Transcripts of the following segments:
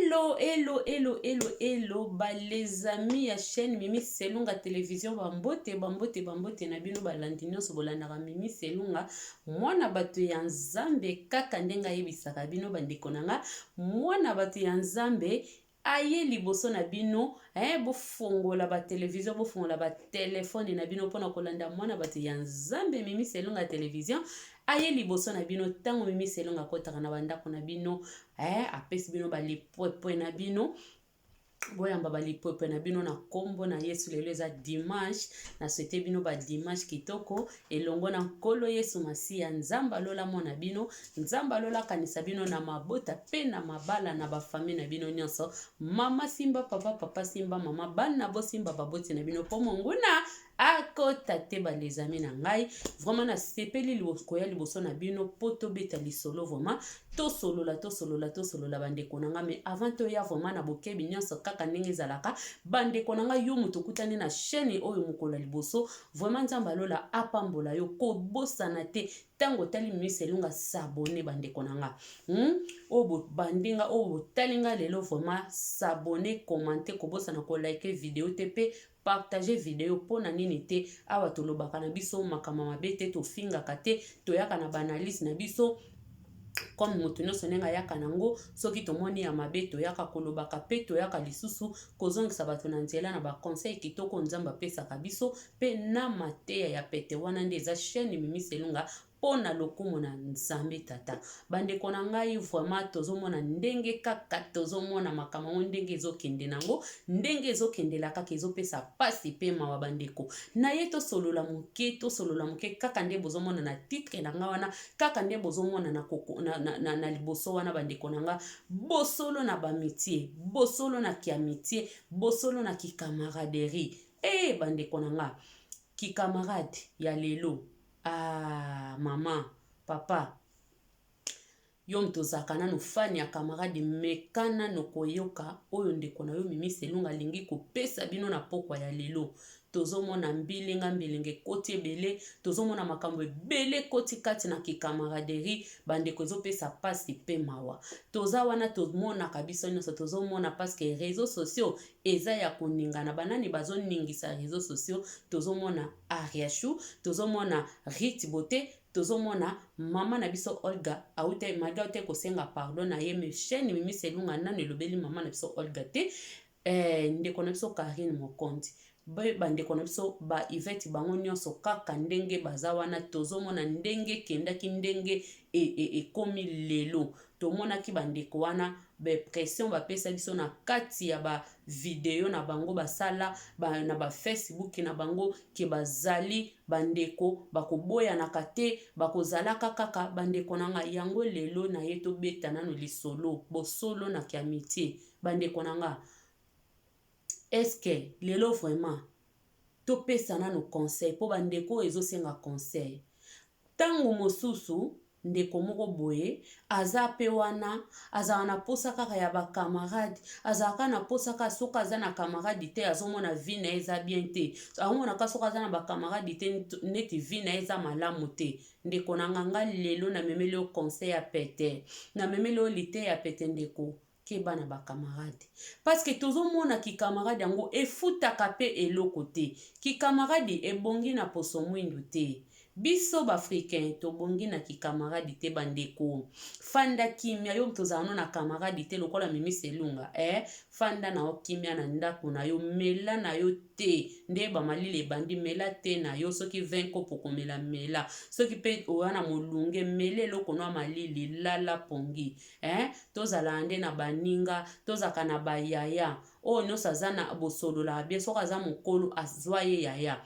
Hello, hello, hello, hello, hello, ba les amis ya chaîne Mimi Selunga Télévision, bambote, bambote, bambote na bino balandi nyonso bolandaka Mimi Selunga, mwana bato ya Nzambe kaka ndenge ayebisaka bino bandeko na nga, mwana bato ya Nzambe aye liboso na bino eh, bofongola ba television, bofongola ba telefone na bino mpona kolanda mwana bato ya Nzambe Mimi Selunga Télévision aye liboso na bino. Ntango Mimi Selunga akotaka na bandako na bino eh, apesi bino balipwepwe na bino, boyamba balipwepwe na bino na nkombo na Yesu. Lelo eza dimanche, na souhaite bino badimanche kitoko elongo na Nkolo Yesu Masiya. Nzambe alola mwana bino, Nzambe alola akanisa bino na mabota mpe na mabala na bafamille na bino nyonso. Mama simba papa, papa simba mama, bana bosimba baboti na bino mpo monguna akota te. Ba les amis na ngai, vraiment nasepeli koya liboso na bino mpo tobeta lisolo, vraiment tosolola, tosolola, tosolola, bandeko na ngai. Mais avant toya, vraiment na bokebi nyonso kaka ndenge ezalaka, bandeko na ngai, yo moto okutani na chaîne oyo mokolo ya liboso, vraiment Nzambe alola apambola yo. Kobosana te, ntango otali Mimi Selunga, s'abonner, bandeko na nga, Oyo bobandi nga, oyo botali nga lelo, vraiment s'abonner, commenter, kobosana kolike video te mpe partage video. Mpona nini te? Awa tolobaka na biso makambo mabe te, tofingaka te, toyaka na baanalyse na biso comme moto nyonso ndenge ayaka nango. Soki tomoni ya mabe, toyaka kolobaka mpe toyaka lisusu kozongisa bato na nzela na baconseil kitoko Nzambe apesaka biso mpe na mateya ya pete. Wana nde eza chaîne Mimi Selunga mpo na lokumu na Nzambe Tata. Bandeko na ngai, vraiment tozomona ndenge kaka tozomona makambo yango ndenge ezokende nango, ndenge ezokendela kaka, ezopesa pasi mpe mawa. Bandeko na ye, tosolola moke, tosolola moke kaka nde bozomona na titre na nga wana, kaka nde bozomona na, na, na, na, na liboso wana. Bandeko na nga, bosolo na baamitié, bosolo na kiamitié, bosolo na kicamaraderie. E bandeko na nga, kikamarade ya lelo, ah, mama, papa, yo moto ozalaka nano fan ya camarade, meka nano koyoka oyo ndeko na yo Mimi Selunga alingi kopesa bino na pokwa ya lelo. Tozomona mbilinga mbilinga ekoti ebele, tozomona makambo ebele ekoti kati na kicamaraderie. Bandeko, ezopesa mpasi mpe mawa. Toza wana, tomonaka biso nyonso, tozomona parce que réseaux sociaux eza ya koningana. Banani bazoningisa réseaux sociaux? Tozomona Ariachou, tozomona Rit Bote, tozomona mama na biso Olga auta malgré auta kosenga pardon na ye, mais chaîne Mimi Selunga nano elobeli mama na biso Olga te. Ndeko na biso Karine Mokonzi, bandeko na biso ba Ivete, bango nyonso kaka ndenge baza wana. Tozomona ndenge ekendaki, ndenge ekomi lelo. Tomonaki bandeko wana bapression bapesa biso na kati ya bavideo na bango basala na bafacebook na bango ke bazali bandeko, bakoboyanaka te, bakozalaka kaka bandeko na ngai. Yango lelo na ye tobeta nano lisolo bosolo na kiamitié. Bandeko na nga, est-ce lelo vraiment topesa nano conseil mpo bandeko oyo ezosenga conseil? Ntango mosusu ndeko moko boye aza mpe wana, azalaka na posa kaka ya bacamarade, azalaka na posa kaka soki aza na camarade te, azomona vie na ye eza bien te, azomona kaka soki aza na bacamarade te, neti vie na ye eza malamu te. Ndeko na nga, nga lelo namemeli yo conseil ya pete, namemeli yo lite ya pete. Ndeko, keba na bacamarade parce que tozomona kikamarade yango efutaka mpe eloko te. Kikamarade ebongi na poso mwindu te. Biso baafricain tobongi na kikamarade te. Bandeko, fanda kimia. Yo moto ozala no na camarade te lokola Mimi Selunga, eh? Fanda na yo kimia na ndako na yo, mela na yo te nde bamalili ebandi, mela te na yo. Soki 20 kopo komela, mela. Soki mpe oya na molunge, mela eloko no ya malili, lala pongi, eh? Tozalaka nde na baninga, tozalaka na bayaya oyo nyonso aza na bosololaka bien. Soki aza mokolo, azwa ye yaya.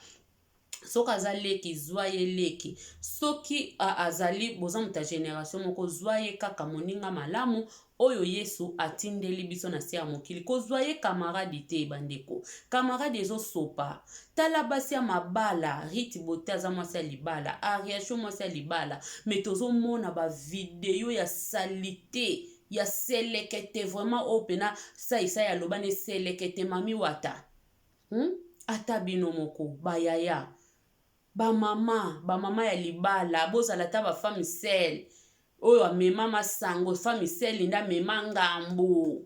Soki aza leki, zwa ye leki. Soki azali boza moto ya génération moko, zwa ye kaka moninga malamu oyo Yesu atindeli biso na se ya mokili. Kozwa ye camarade te, bandeko. Camarade ezosopa. Tala basi ya mabala, Riti Bote aza mwasi ya libala, Ariasho mwasi ya libala, mais tozomona bavideo ya saleté ya selekete, vraiment oyo mpena saisai aloba ne selekete mami wata, Ata bino moko bayaya, bamama, bamama ya libala, bozala ata bafemme seule oyo amema masango. Femme seule nde amema ngambo.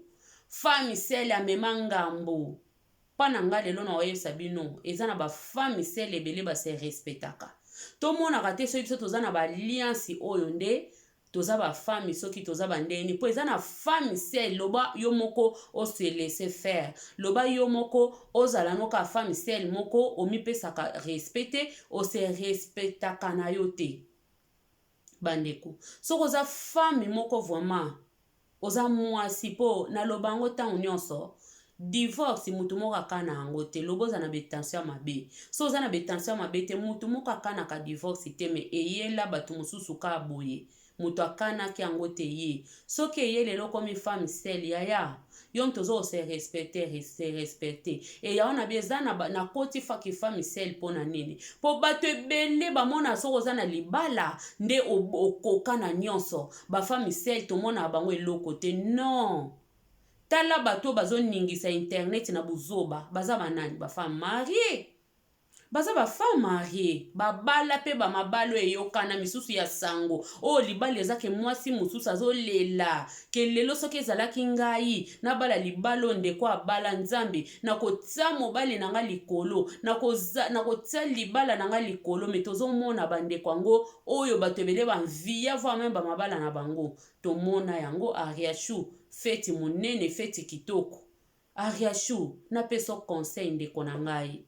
Femme seule amema ngambo. Mpa na nga lelo na oyebisa bino, eza na ba femme seule ebele ba se respectaka. Tomonaka te soki biso toza na ba alliance oyo nde toza ba femme, soki toza ba ndeni, mpo eza na femme seule. Loba yo moko ose laisser faire, loba yo moko ozala noka femme seule moko, omipesaka respect te, ose respectaka na yo te. Bandeko, soki oza femme moko vraiment oza mwasi, mpo naloba yango ntango nyonso, divorce mutu moko akana yango te. Loba oza na baintention ya mabe, so oza na baintention ya mabe te, mutu moko akanaka divorce te. Me eyela bato mosusu ka boye, moto akanaki yango te. Ye soki eye lelo okomi femme seule, yaya, yo moto oza ose respecte, se respecte. Eya wana bi eza na koti faki femme seule. Mpo na nini? Mpo bato ebele bamona soki oza na libala nde okoka na nyonso. Bafemme seule tomonaka bango eloko te. Non, tala bato oyo bazoningisa internet na buzoba, baza banani? Bafemme mariée, baza bafemme mariée, babala mpe bamabala oyo eyokana. Misusu ya sango oyo libala ezake, mwasi mosusu azolela ke lelo soki ezalaki ngai nabala libala oyo ndeko abala, Nzambe, nakotia mobali na ngai likolo, nakotia libala na ngai likolo. Me tozomona bandeko yango oyo bato ebele bamvia, voire même bamabala na bango tomona yango. Ariachu, feti monene, feti kitoko. Ariachu, napesa conseil, ndeko na ngai,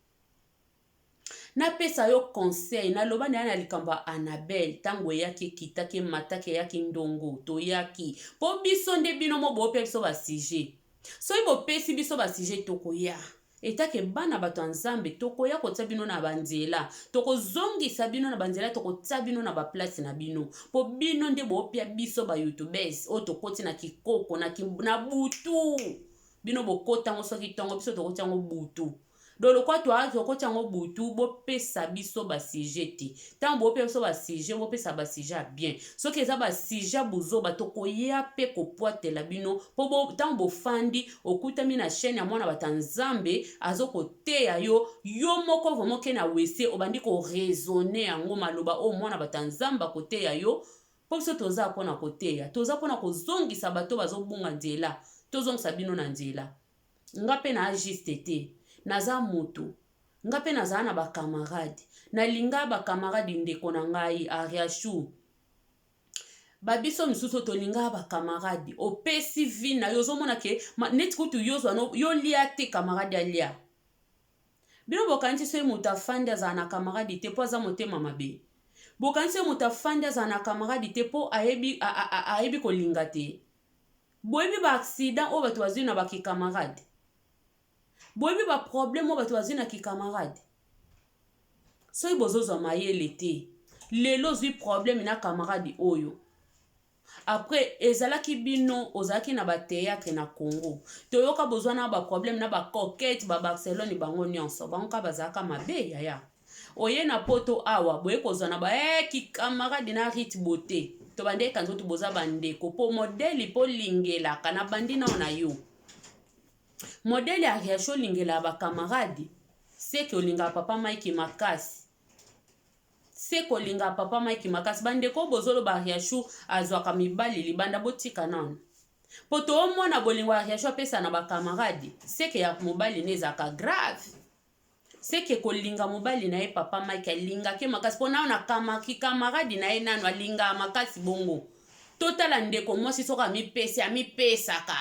napesa yo conseil. Naloba na ya na likambo ya Annabel, ntango eyaki, ekitaki, emataki, eyaki ndongo, toyaki mpo biso nde bino mo boopia biso basujet. Soki bopesi biso basujet, tokoya etake bana bato ya Nzambe, tokoya kotia bino na banzela, tokozongisa bino na banzela, tokotia bino na baplace na bino, mpo bino nde boopia biso bayoutubes oyo tokoti na kikoko na butu. Bino bokotango soki ntongo, biso tokoti yango butu. Do lokwa tokoti yango butu, bopesa biso basujet te. Ntango bopesa biso basujet, bopesa basujet ya bien. Soki eza basujet ya buzoba, tokoya mpe kopwatela bino, mpo ntango bofandi, okutami na chaîne ya mwana bato ya Nzambe azokoteya yo, yo moko vraiment oke na wese, obandi koraisonner yango, maloba oyo mwana bato ya Nzambe akoteya yo. Mpo biso toza mpona koteya, toza mpona kozongisa bato bazobunga nzela, tozongisa bino na nzela. Nga mpe na juste te, naza motu, nga mpe nazala na bacamarade, nalinga bacamarade. Ndeko na ngai Ariashu, babiso misusu tolingaka bacamarade. Opesi vie na yo, ozomona ke neti kutu yo ozwa yo lia te, camarade alia. Bino bokanisi soki moto afandi azala na camarade te mpo aza motema mabe? Bokanisi soki moto afandi azala na camarade te mpo ayebi kolinga te? Boyebi baaccident oyo bato bazwi na bakicamarade? Boyebi baproblème oyo bato bazwi na kicamarade? Soki bozozwa mayele te, lelo ozwi problème na camarade oyo, après ezalaki bino ozalaki na bathéâtre na Congo, toyoka bozwa na baproblème na bacoquette babarcelone, bango nyonso, bango kaka bazalaka mabe. Yaya, oye na Poto awa, boye kozwa na ba kikamarade na rite bote, tobandeka nzoto, boza bandeko. Mpo modèle mpo olingelaka na bandi nao na yo, modèle ya réaction, olingelaka bacamarade, seke olingaka papa Mike makasi, se kolinga papa Mike makasi. Bandeko, bozoloba Riachu azwaka mibali libanda, botika nano, mpo toomona bolingo ya Riachu apesa na bacamarade, seke ya mobali ne ezalaka grave, seke kolinga mobali na ye papa Mike alingaki makasi, mpo nano na kikamarade na ye nano alingaka makasi bongo. Totala ndeko mwasi, soki amipesi, amipesaka,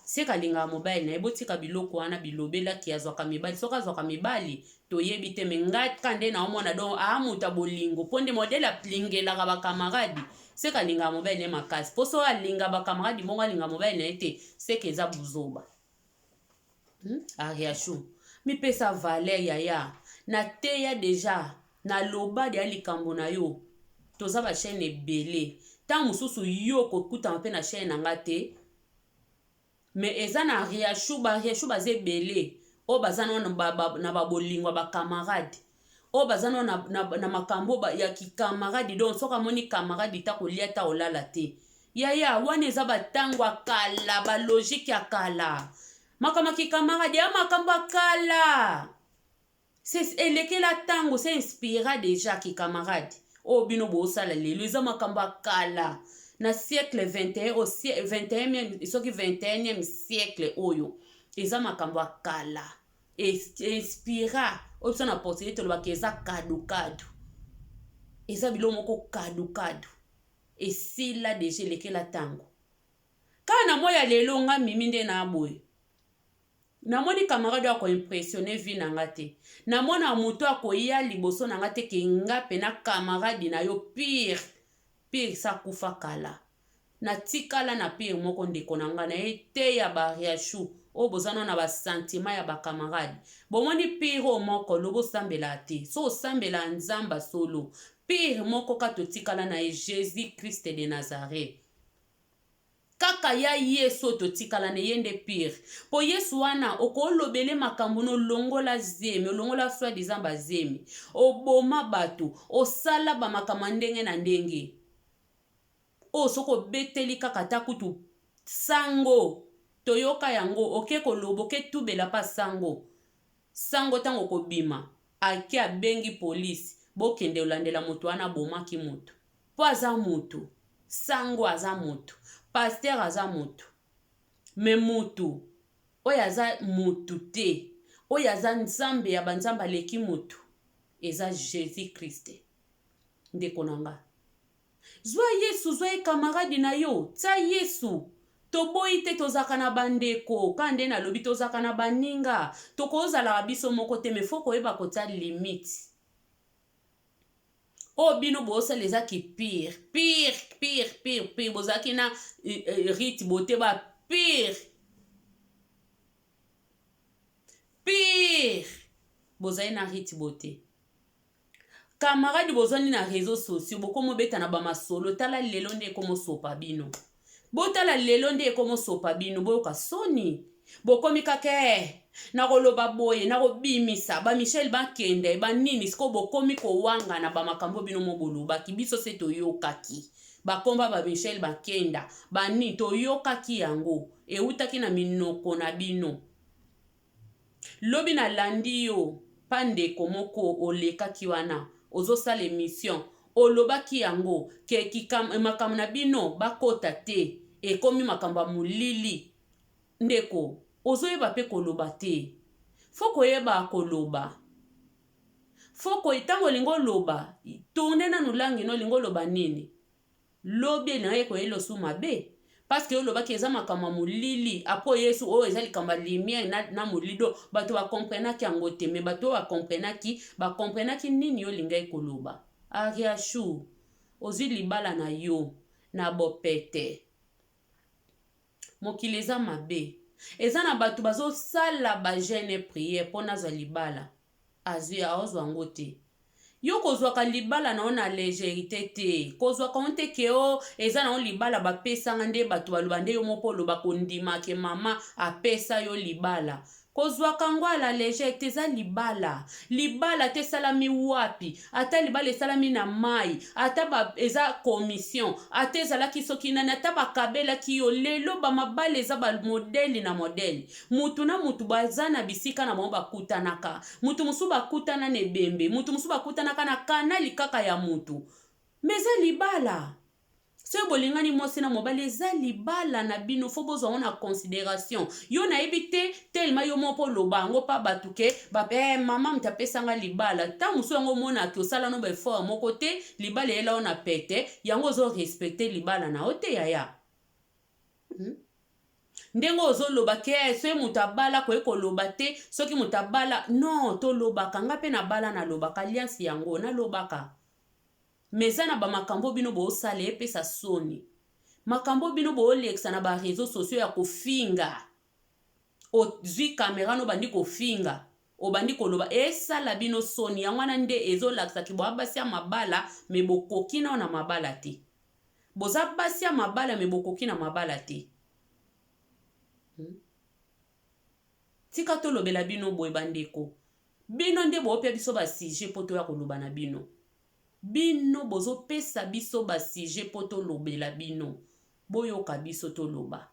seke alingaka mobali na ye. Botika biloko wana, bilobelaki azwaka mibali. Soki azwaka mibali, toyebi te. Me ngai ka nde naomona, donc aa moto ya bolingo, mpo nde modèle alingelaka bacamarade, seke alingaka mobali na ye makasi. Mpo soki alinga bacamarade bongo, alinga mobali na ye te, seke eza buzoba. Ariashu, mipesa valeur, yaya. Nateya déjà, naloba deya likambo na yo. Toza bachaîne ebele, ntango mosusu yo kokutama mpe na chaîne na nga te, me eza na Riachu. Bariachu baza ebele oyo baza na babolingo ya bacamarade, oyo baza nano na makambo ya kikamarade. Donc soki amoni camarade ta kolia ta olala te, yaya, wana eza batango ya kala, balogique ya kala. Makambo ya kikamarade ya makambo ya kala elekela ntango, se inspira déjà. Kikamarade oyo bino bosala lelo eza makambo ya kala. Na siècle 21 o 21 soki 21e siècle oyo eza makambo ya kala inspira oyo biso na portugais tolobaka eza kadukadu, eza biloko moko kadukadu, esila deja, elekela ntango. Kaka na moi ya lelo, nga Mimi nde na boye, namoni camarade oyo akoimpressionner vie na nga te. Namona moto akoya liboso na nga te ke nga mpe camarade na yo pire pire sa kufa kala. Natikala na pire moko, ndeko na nga na ye te ya bariachu oyo boza nano na basentiment ya bacamarade. Bomoni pire oyo moko, loba osambela te, so osambela Nzambe solo. Pire moko ka totikala na ye, Jésus Christ de Nazareth. Kaka ya Yesu oyo totikala na ye nde pire, mpo Yesu wana okolobele makambo na olongola zemi, olongola soi-disant bazemi, oboma bato, osala bamakambo ya ndenge na ndenge oyo. Soki obeteli kaka ata kutu sango, toyoka yango, oke koloba, oke tubela mpa sango. Sango ntango kobima, ake abengi polisi, bokende olandela moto wana abomaki moto, mpo aza motu. Sango aza motu, pasteur aza motu, mais motu oyo aza motu te, oyo aza Nzambe ya banzambe, aleki motu, eza Jésus Christ. Ndeko na nga, zwa Yesu, zwa ye camarade na yo, tia Yesu. Toboyi te, tozalaka na bandeko, ka nde nalobi, tozalaka na baninga, tokozalaka biso moko te, mais faut koyeba kotia limite. Oyo bino bosala ezaki pire, pire, pire, pire, pire. Bozalaki na rite bote ba pire pire, bozali na rite bote camarade, bozwani na réseaux sociaux, bokomobeta na bamasolo. Tala lelo nde ekomosopa bino, botala lelo nde ekomosopa bino. Boyoka soni, bokomi kaka e nakoloba boye, nakobimisa bamichel bakende banini. Sikoyo bokomi kowangana bamakambo bino mo bolobaki. Biso se toyokaki bakomba bamichel bakenda banini, toyokaki yango eutaki na minoko na bino. Lobi nalandi yo mpa ndeko moko olekaki wana ozosala émission, olobaki yango ke makambo na bino bakota te, ekomi makambo ya molili. Ndeko, ozoyeba mpe koloba te. Faut koyeba koloba, faut ntango olingi oloba, tourne nanu langue no. Olingi oloba nini? Lobi elingaki koyela osu mabe, parce que olobaki eza makambo ya molili. Apo Yesu oyo eza likambo ya lumière na molili oyo bato bakomprenaki yango te, mais bato oyo bakomprenaki, bakomprenaki nini yo olingaki koloba. Ariashu, ozwi libala na yo na bopete. Mokili eza mabe, eza na bato bazosala bajeûne, prière mpo nazwa libala, azwi, aozwa yango te. Yo kozwaka libala na yo na légèreté te, kozwaka ngo te ke o eza na yo libala bapesanga nde bato baloba nde yo moko oloba kondima ke mama apesa yo libala. Kozwaka yango à la légère te. Eza libala, libala te esalami wapi? Ata libala esalami na mai, ata ba, eza commission, ata ezalaki soki nani, ata bakabelaki yo. Lelo bamabala eza bamodèle na modèle, mutu na mutu baza na bisika na bango bakutanaka. Mutu mosusu bakutana na ebembe, mutu mosusu bakutanaka na kanali kaka ya mutu, mais eza libala. Soki bolingani mwasi na mobali, eza libala na bino, faut bozwa yango na considération. Yo nayebi te, telema yo moko oloba yango mpa bato ke mama moto apesanga libala. Ntango mosusu yango omonaki osala no baeffort moko te, libala eyela yo na pete, yango ozorespecter libala na yo te, yaya, Ndenge ozoloba ke soki moto abala koye koloba te, soki moto abala non, tolobaka. Nga mpe nabala, nalobaka alliance yango, nalobaka, mais eza na bamakambo bino boosala epesa soni. Makambo bino boolekisa na baréseaux sociaux ya kofinga, ozwi caméra no, obandi kofinga, obandi koloba, esala bino soni. Yango wana nde ezolakisaki boya basi ya mabala, mais bokoki nao na mabala te. Boza basi ya mabala, mais bokoki na mabala te. Tika tolobela bino boye, bandeko. Bino nde boopia biso basujet mpo toya koloba na bino. Bino bozopesa biso basujet mpo tolobela bino. Boyoka biso toloba.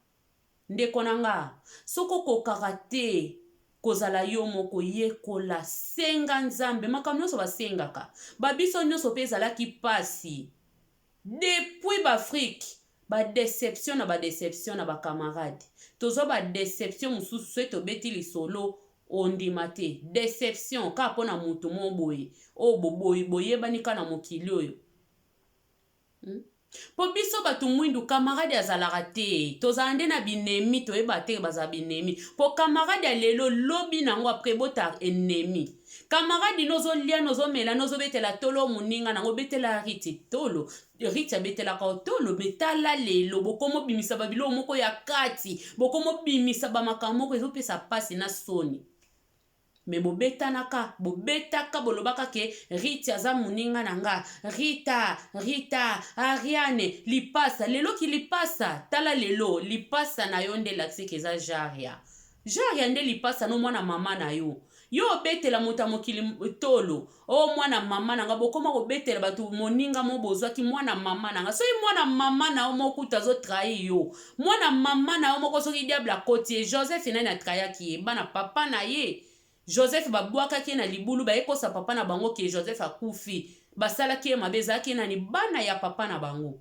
Ndeko na nga, soki okokaka te kozala yo moko, yekola, senga Nzambe. Makambo nyonso basengaka babiso nyonso mpe ezalaki mpasi depuis baAfrique. Ba deception na ba deception na ba camarade. Tozwa ba deception mosusu soki tobeti lisolo ondima te. Deception kaka mpo na moto moko boye oyo boboyi boyebani kaka na mokili oyo. Mpo biso bato mwindu camarade azalaka te, tozala nde na binemi, toyeba te bazala binemi. Mpo camarade ya lelo lobi nango après bota ennemi. Camarade no ozolia no ozomela no ozobetela tolo moninga nango obetela riti tolo, riti abetelaka yo tolo, me tala lelo bokomobimisa babiloko moko ya kati, bokomobimisa bamakambo moko ezopesa mpasi na soni. Me bobetanaka, bobetaka, bolobaka ke Riti aza moninga na nga, Rita, Rita, Ariane, lipasa. Lelo ki lipasa, tala lelo, lipasa na yo nde elakisi ke eza Jaria. Jaria nde lipasa no mwana mama na yo. Yo obetela moto ya mokili tolo, o mwana mama na nga, bokoma kobetela bato moninga mo bozwaki mwana mama na nga. Soki mwana mama na yo moko kutu azotrahi yo, mwana mama na yo moko soki diable akoti ye, Joseph nani atrayaki ye? Bana papa na ye. Joseph babwakaki ye na libulu, baye kosa papa na bango ke Joseph akufi. Basalaki ye mabe, ezalaki nani? Bana ya papa na bango.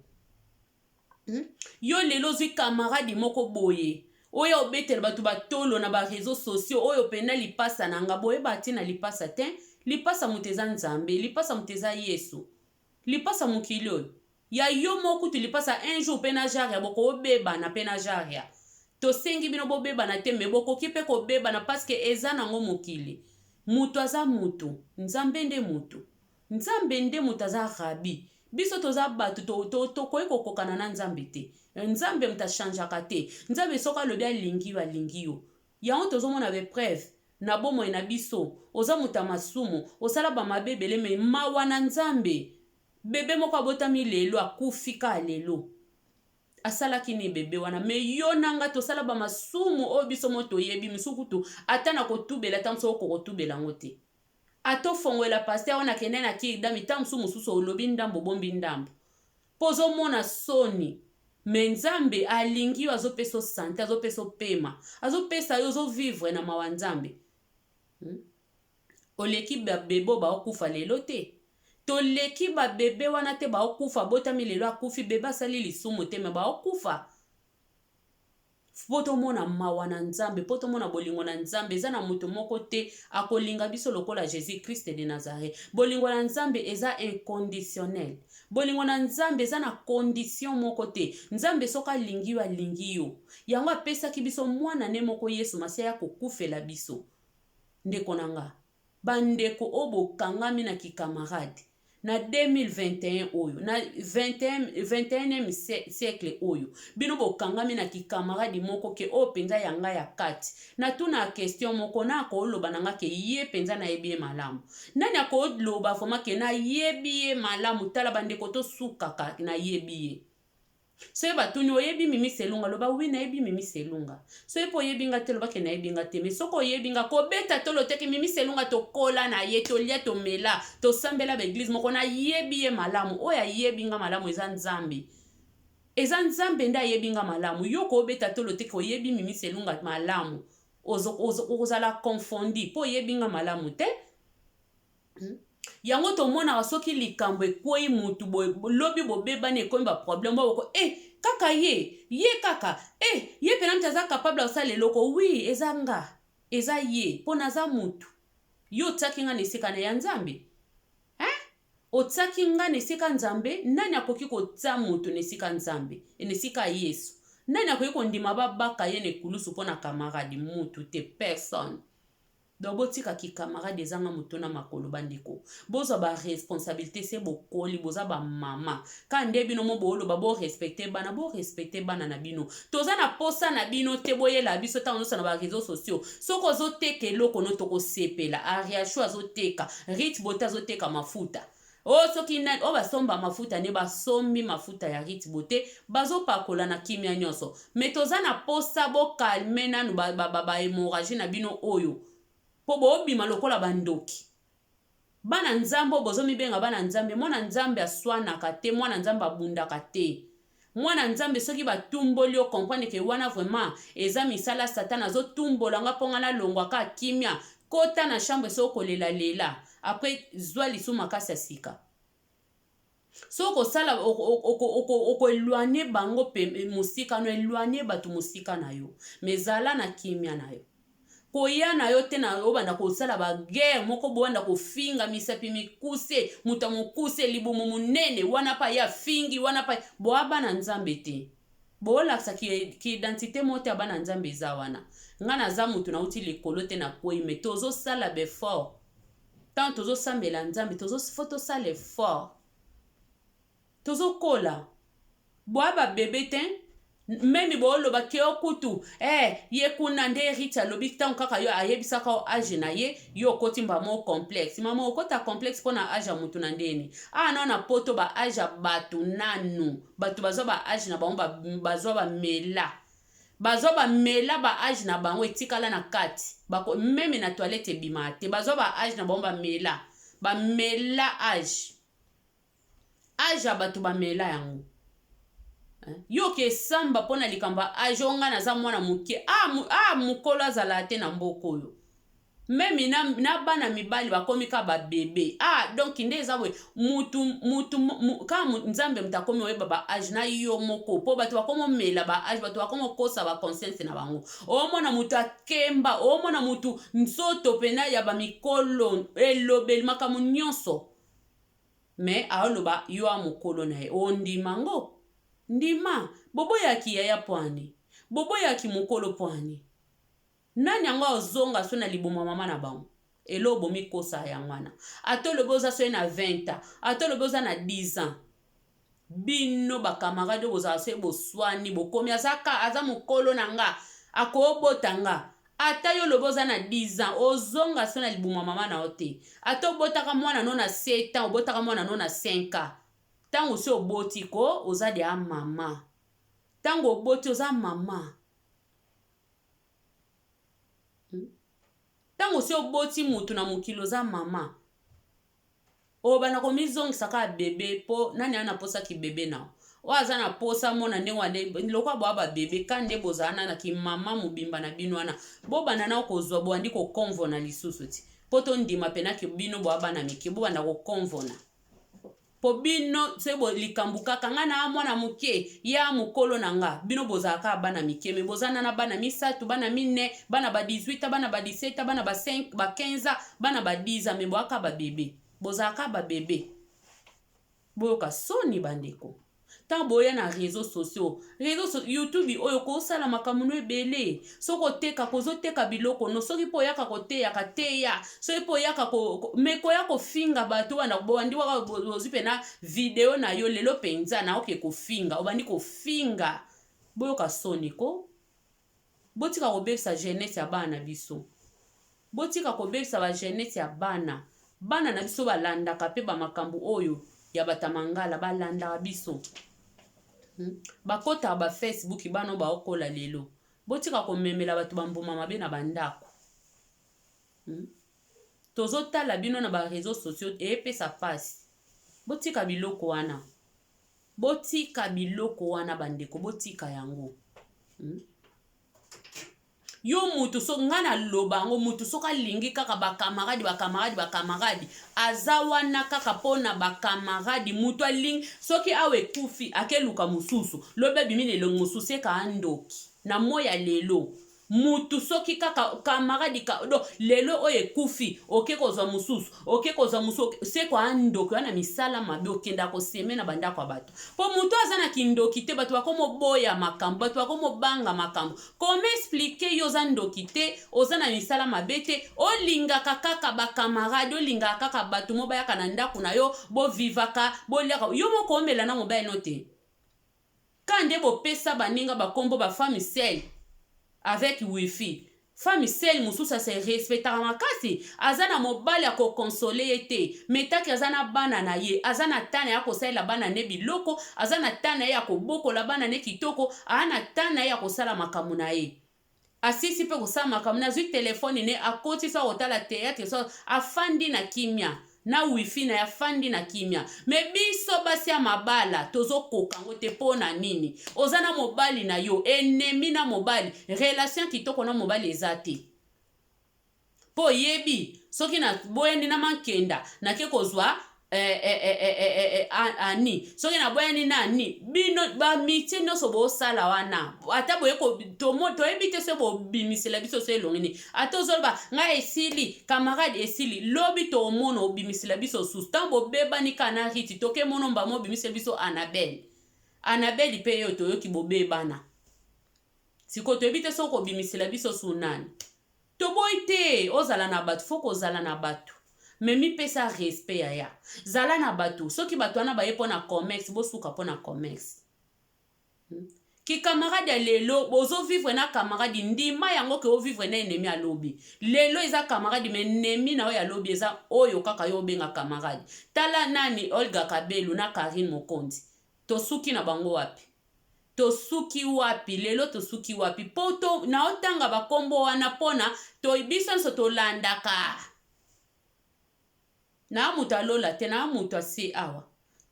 Yo lelo ozwi camarade moko boye oyo obetela bato batolo na ba réseaux sociaux, oyo pena lipasa na nga, boyeba ntina lipasa te. Lipasa moto eza Nzambe, lipasa moto eza Yesu. Lipasa mokili oyo ya yo moko kutu lipasa un jour mpe na jaria bokobebana mpe na jaria. Tosengi bino bobebana te, me bokoki mpe kobebana parce que eza nango mokili. Moto aza moto, Nzambe nde moto. Nzambe nde moto aza rabi. Biso toza bato tokoki kokokana na Nzambe te. Nzambe moto achangeaka te. Nzambe soki alobi alingi yo, alingi yo. Yango tozomona ba épreuve na bomoi na biso. Oza moto ya masumu, osala ba mabe ebele, me mawa na Nzambe. Bebe moko abotami lelo, akufi kaka lelo. Asalaki nini bebe wana? Me yo na nga tosala ba masumu oyo biso mo toyebi, misusu kutu ata na kotubela, ata mosusu okokotubela yango te. Ata ofongolela pasteur wana akende na kirdami, ta mosusu mosusu olobi ndambo obombi ndambo mpo ozomona soni. Me Nzambe alingi yo, azopesa yo sante, azopesa yo pema, azopesa yo ozovivre na mawa Nzambe. Oleki babebe oyo baokufa lelo te. Toleki babebe wana te baokufa, botami lelo akufi, bebe asali lisumu te me baokufa. Mpo tomona mawa na Nzambe, mpo tomona bolingo na Nzambe, eza na moto moko te akolinga biso lokola Jésus Christ de Nazareth. Bolingo na Nzambe eza inconditionnel. Bolingo na Nzambe eza na condition moko te. Nzambe soki alingi yo, alingi yo. Yango apesaki biso mwana ne moko Yesu Masiya ya kokufela biso. Ndeko na nga, bandeko oyo bokangami na kikamarade na 2021 oyo, na 21e siècle oyo, bino bokangami na kikamarade moko ke oyo mpenza ya nga ya kati. Natuna question moko, na akoloba na nga ke ye mpenza nayebi ye malamu. Nani akoloba vraiment ke nayebi ye malamu? Tala bandeko, tosukaka nayebi ye. Soki batuni oyebi Mimi Selunga, loba oui nayebi Mimi Selunga. Soki mpo oyebi nga te, loba ke nayebi nga te. Mais soki oyebi nga, kobeta tolo te ke Mimi Selunga tokola na ye, tolia, tomela, tosambela ba église moko, nayebi ye malamu. Oyo ayebi nga malamu eza Nzambe. Eza Nzambe nde ayebi nga malamu. Yo kobeta tolo te ke oyebi Mimi Selunga malamu. Okozala confondi mpo oyebi nga malamu te. Yango tomonaka soki likambo ekwei mutu boye, lobi bobebani ekomi ba problème boko kaka ye, ye kaka ye pena mutu aza capable ya kosala eloko. Oui, eza nga, eza ye, mpo naza mutu. Yo otiaki nga na esika na ya Nzambe. Otiaki nga na esika Nzambe, nani akoki kotia mutu na esika Nzambe, na esika ya Yesu? Nani akoki kondima babaka ye na ekulusu mpo na camarade? Mutu te, personne. Donc botika ki camarade ezanga moto na makolo bandeko. Bozwa ba responsabilité se bokoli, boza ba mama. Ka nde bino mo boloba bo respecter bana, bo respecter bana na bino. Toza na posa na bino te boyela biso tango nyonso na ba réseaux sociaux. Soki ozoteka eloko no tokosepela. Ariachou azoteka, Rit Beauté azoteka mafuta. O soki nani oyo basomba mafuta nde basombi mafuta ya Rit Beauté bazopakola na kimia nyonso. Me toza na posa bokalme nanu ba hémorragie na bino oyo po bobima lokola bandoki. Bana Nzambe oyo bozomibenga bana Nzambe, mwana Nzambe aswanaka te, mwana Nzambe abundaka te. Mwana Nzambe soki batumboli yo, comprendre ke wana vraiment eza misala Satan azotumbola nga mpo nga nalongwa ka kimia. Kota na chambre soki kolela lela, après zwa lisu makasi ya sika. Soki okosala oko eloigner bango mosika no eloigner bato mosika na yo, mais zala na kimia na yo. Koya na yo te na obanda kosala ba guerre moko bobanda kofinga misapi mikuse, moto ya mokuse, libumu monene, wana pa ye afingi, wana pa boa bana Nzambe te. Bolakisa ki, ki identite moko te ya bana Nzambe eza wana. Nga naza moto nauti likolo te na kwei, mais tozosala ba effort. Tango tozosambela Nzambe, tozo faut tosala effort. Tozokola. Boa ba bebe te. Meme booloba ke yo kutu eh, ye kuna nde Ritch alobi ntango kaka yo ayebisaka yo age na ye, yo okoti mbala moko complexe. Mama okota complexe mpo na age ya mutu na ndeni? Awa nao na poto ba age ya bato nanu bato bazwa ba age na bango bazwa ba mela bazwa ba mela ba age na bango etikala na kati bako meme na toilette ebimaka te bazwa ba age na bango ba mela ba mela age age ya bato ba mela yango yo ke samba mpo na likambo ya age oyo ngai naza mwana moke ah, ah mokolo azala te na mboka oyo meme na, na bana mibali bakomi kaka ba bebe ah donc nde eza boye mutu mutu mu, kaka nzambe moto akomi oyeba ba age na yo moko mpo bato bakomi omela ba age bato bakomi okosa ba conscience na bango omona moto akemba omona motu nzoto pena ya bamikolo elobeli makambo nyonso me aoloba yo a mokolo na ye ondima ngo ndima boboyaki yaya pwani boboyaki mokolo pwani Nani yango azonga so na libumu ya mama na bango? Eloko bomikosa yango wana. Ata olobi oza soki na 20 ans, ata olobi oza na 10 ans. Bino ba camarade oyo bozala soki boswani bokomi aza ka aza mokolo na nga akobota nga. Ata yo olobi oza na 10 ans, ozonga so na libumu ya mama na yo te. Ata obotaka mwana no na 7 ans, obotaka mwana no na 5 ans. Tango osi oboti ko oza deja mama. Tango oboti oza mama. Ntango osi oboti mutu na mokili oza mama obanda komizongisa kaka bebe po nani aza na posa kibebe na oyo aza na posa mona ndenge wana lokola boa ba bebe ka nde bozala na na kimama mobimba na bino wana bobanda na kozwa bobandi kokonvona lisusu ti po tondima pena ke bino boa bana mike bobanda kokonvona Po bino soki bo likambu kaka nga naa mwana muke ye a mukolo na nga bino bozala kaka bana mike mais boza na na bana misatu bana mine bana ba 18 ans bana ba 17 ans bana ba 5 ba 15 ans bana ba 10 ans mais boa kaka ba bebe bozala kaka ba bebe boyoka soni bandeko Tant boya na reseaux sociaux, reseaux so, YouTube oyo kosala makambo no ebele. Soki oteka kozoteka biloko no, soki mpo oyaka koteyaka teya, soki mpo oyaka ko, ko me koya kofinga bato wana bobandi waka ozwi mpena video na yo lelo mpenza na oke kofinga, obandi kofinga. Boyoka soni ko. Botika kobebisa jeunesse ya bana na biso. Botika kobebisa ba jeunesse ya bana. Bana na biso balandaka pe ba makambo oyo ya bata mangala balandaka biso. Bakotaka ba Facebook bana oyo baokola lelo. Botika komemela bato ba mbuma mabe na ba ndako. Tozotala bino na ba reseaux sociaux epesa pasi. Botika biloko wana. Botika biloko wana bandeko botika yango. Yo mutu so nga na loba yango mutu soki alingi kaka ba camarade ba camarade ba camarade aza wana kaka pona ba camarade mutu alingi soki awa ekufi akeluka mosusu lobi abimi na elongi mosusu eka ndoki na moi ya lelo mutu soki kaka camarade ka, do lelo oyo ekufi oke kozwa mosusu oke kozwa mosusu seko andoki wana misala mabe okenda koseme na bandako ya bato po mutu aza na kindoki te bato bakomoboya makambo bato bakomobanga makambo comment expliquer yo oza ndoki te oza na misala mabe te olingaka kaka ba camarade olingaka kaka bato mo bayaka na ndako na yo bovivaka boliaka yo moko omela na mobali no te Ka nde bopesa baninga ba kombo ba femme seule avec wifi. Femme seule mosusu a se respectaka makasi aza na mobali ako consoler ye te mais taki aza na bana na ye aza na temps na ye akosalela bana ne biloko aza na temps na ye ya kobokola bana ne kitoko aa na temps na ye ya kosala makambo na ye. Asilisi pe kosala makambo ne azui telephone ne akoti soit akotala theatre soit afandi na kimia na wifi naye afandi na kimia mais biso basi ya mabala tozo koka ngo te pona nini oza na mobali na yo ennemi na mobali relation kitoko na mobali eza te po oyebi soki na boyani na mankenda nake kozua. eh, eh, eh, eh, eh, eh, ani soki naboyani na ani bino bamitie nyonso bosala wana ata boye toyebi te soki bobimisela biso so elongi nini ata ozoloba ngai esili camarade esili lobi tomona obimisela biso susu ntango bobebani kaka na riti toke mono mbama obimisela biso anabele anabeli mpe yo toyoki bobebana sikoyo toyebi te soki obimisela biso su nani. Toboyi te ozala na bato, faut kozala na bato mais mipesa respect yaya. Zala na bato, soki bato wana baye mpo na commerce, bosuka mpo na commerce. Ki camarade ya lelo bozo vivre na camarade, ndima yango ke ovivre na ennemi ya lobi. Lelo eza camarade mais ennemi na yo ya lobi eza oyo kaka yo obenga camarade. Tala nani Olga Kabelu na Carine Mokonzi. Tosuki na bango wapi? Tosuki wapi lelo tosuki wapi po to naotanga ba kombo wana pona to biso nionso tolandaka naa moto ya lola te naa moto ya se awa